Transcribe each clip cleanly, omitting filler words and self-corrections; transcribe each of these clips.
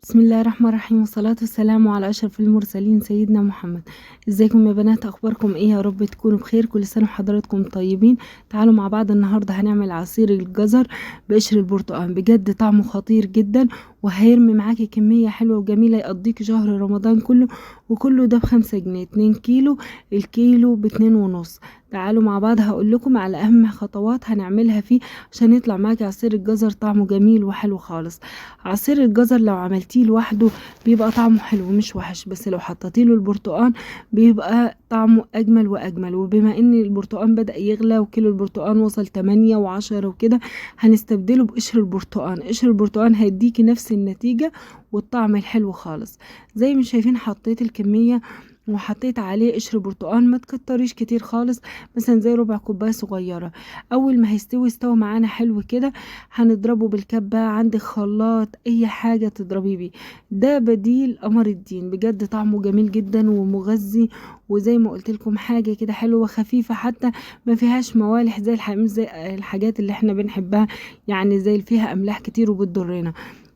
بسم الله الرحمن الرحيم، والصلاة والسلام على أشرف المرسلين سيدنا محمد. ازيكم يا بنات؟ اخباركم ايه؟ يا رب تكونوا بخير. كل سنة وحضراتكم طيبين. تعالوا مع بعض النهاردة هنعمل عصير الجزر بقشر البرتقال، بجد طعمه خطير جدا وهيرمي معاكي كمية حلوة وجميلة يقضيكي شهر رمضان كله، وكله ده ب5 جنيه، 2 كيلو، الكيلو باتنين ونص. تعالوا مع بعض هقول لكم على اهم خطوات هنعملها فيه عشان يطلع معاكي عصير الجزر طعمه جميل وحلو خالص. عصير الجزر لو عملتيه لوحده بيبقى طعمه حلو مش وحش، بس لو حطيتي له البرتقال بيبقى طعمه اجمل واجمل. وبما ان البرتقال بدأ يغلى وكيلو البرتقال وصل 8 و10 وكده، هنستبدله بقشر البرتقال. قشر البرتقال هيديكي نفس النتيجة والطعم الحلو خالص. زي ما شايفين حطيت الكمية وحطيت عليه قشر برتقال، ما تكتريش كتير خالص، مثلا زي ربع كوباية صغيرة. اول ما هيستوي استوى معانا حلو كده، هنضربه بالكبه، عندك خلاط اي حاجة تضربيه بيه. ده بديل قمر الدين، بجد طعمه جميل جدا ومغذي، وزي ما قلت لكم حاجة كده حلوة خفيفة، حتى ما فيهاش موالح زي الحاجات اللي احنا بنحبها، يعني زي اللي فيها املاح كتير وبتضرنا.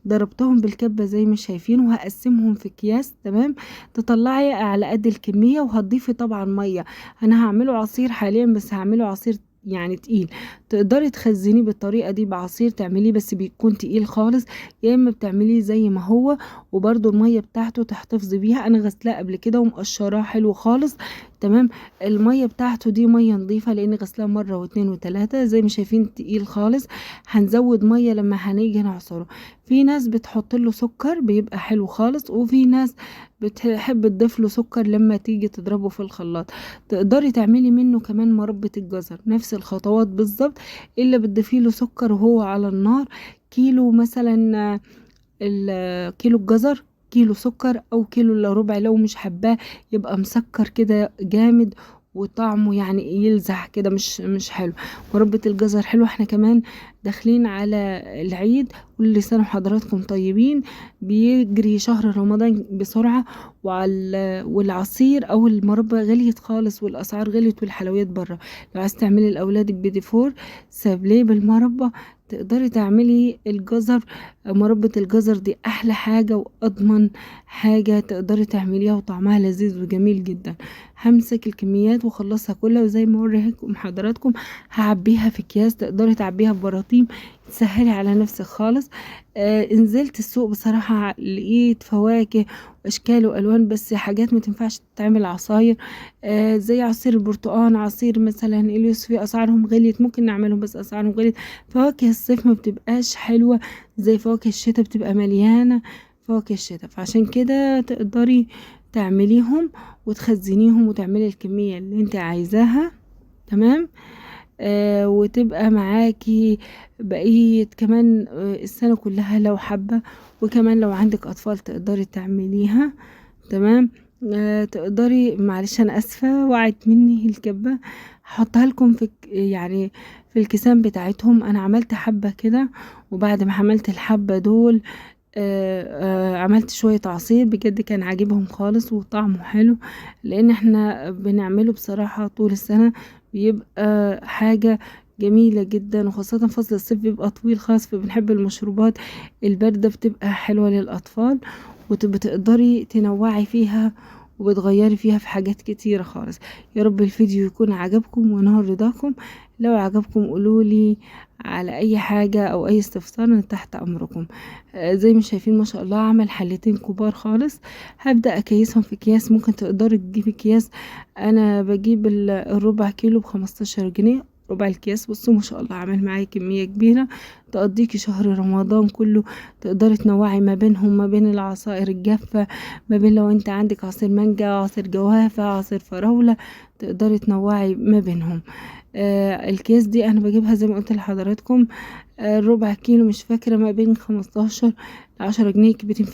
ضربتهم بالكبه زي ما شايفين، وهقسمهم في اكياس. تمام، تطلعي على قد الكمية، وهتضيفي طبعا مية. انا هعمله عصير حاليا، بس هعمله عصير يعني تقيل، تقدري تخزنيه بالطريقة دي بعصير تعمليه بس بيكون تقيل خالص، يا اما بتعمليه زي ما هو وبرده المية بتاعته تحتفظي بيها. انا غسلاه قبل كده ومقشراه حلو خالص. تمام، المية بتاعته دي مية نظيفة لان غسلاه مرة واتنين وتلاتة، زي ما شايفين تقيل خالص. هنزود مية لما هنيجي نعصره. في ناس بتحط له سكر بيبقى حلو خالص، وفي ناس بتحب تضيف له سكر لما تيجي تضربه في الخلاط. تقدري تعملي منه كمان مربى الجزر، نفس الخطوات بالظبط، الا بتضيفي له سكر وهو على النار. كيلو مثلا، كيلو الجزر كيلو سكر او كيلو الا ربع لو مش حباه يبقى مسكر كده جامد وطعمه يعني يلزح كده مش حلو. مربى الجزر حلو. احنا كمان داخلين على العيد، كل سنة وحضراتكم طيبين. بيجري شهر رمضان بسرعة، والعصير او المربى غليت خالص، والاسعار غليت، والحلويات بره. لو عايز تعملي لاولادك بيدي فور سابليه بالمربى، تقدري تعملي الجزر. مربى الجزر دي احلى حاجة واضمن حاجة تقدري تعمليها، وطعمها لذيذ وجميل جدا. همسك الكميات واخلصها كلها، وزي ما اوريكم حضراتكم هعبيها في اكياس، تقدري تعبيها في براطيم، تسهلي على نفسك خالص. نزلت السوق بصراحة لقيت فواكه واشكال والوان، بس حاجات ما تنفعش تتعمل عصاير، زي عصير البرتقال، عصير مثلا اليوسفي، اسعارهم غليت، ممكن نعملهم بس اسعارهم غليت. فواكه الصيف ما بتبقاش حلوة زي فواكه الشتاء، بتبقى مليانة فواكه الشتاء، فعشان كده تقدري تعمليهم وتخزنيهم وتعملي الكمية اللي انت عايزاها. تمام، وتبقى معاكي بقية كمان السنة كلها لو حابة، وكمان لو عندك أطفال تقدري تعمليها. تمام، تقدري، معلش أنا آسفة وقعت مني الكبة، هحطها لكم في يعني في الكيسان بتاعتهم. أنا عملت حبة كده، وبعد ما عملت الحبة دول عملت شوية عصير، بجد كان عاجبهم خالص وطعمه حلو، لأن احنا بنعمله بصراحة طول السنة، بيبقى حاجة جميلة جدا، وخاصة فصل الصيف بيبقى طويل خالص، فبنحب المشروبات الباردة بتبقى حلوة للأطفال، وبتقدري تنوعي فيها وبتغيري فيها في حاجات كتيرة خالص. يا رب الفيديو يكون عجبكم ونال رضاكم. لو عجبكم قولولي على اي حاجة او اي استفسار، انا تحت امركم. زي ما شايفين ما شاء الله عمل حلتين كبار خالص. هبدأ اكيسهم في اكياس، ممكن تقدري تجيبي اكياس، انا بجيب الربع كيلو ب15 جنيه ربع الكياس. بصوا ما شاء الله عمل معايا كمية كبيرة تقضيكي شهر رمضان كله. تقدري تنوعي ما بينهم، ما بين العصائر الجافة، ما بين لو انت عندك عصير مانجا، عصير جوافة، عصير فراولة، تقدري تنوعي ما بينهم. الكيس دي انا بجيبها زي ما قلت لحضراتكم، ربع كيلو مش فاكرة، ما بين 15 ل10 جنيه بتنفع.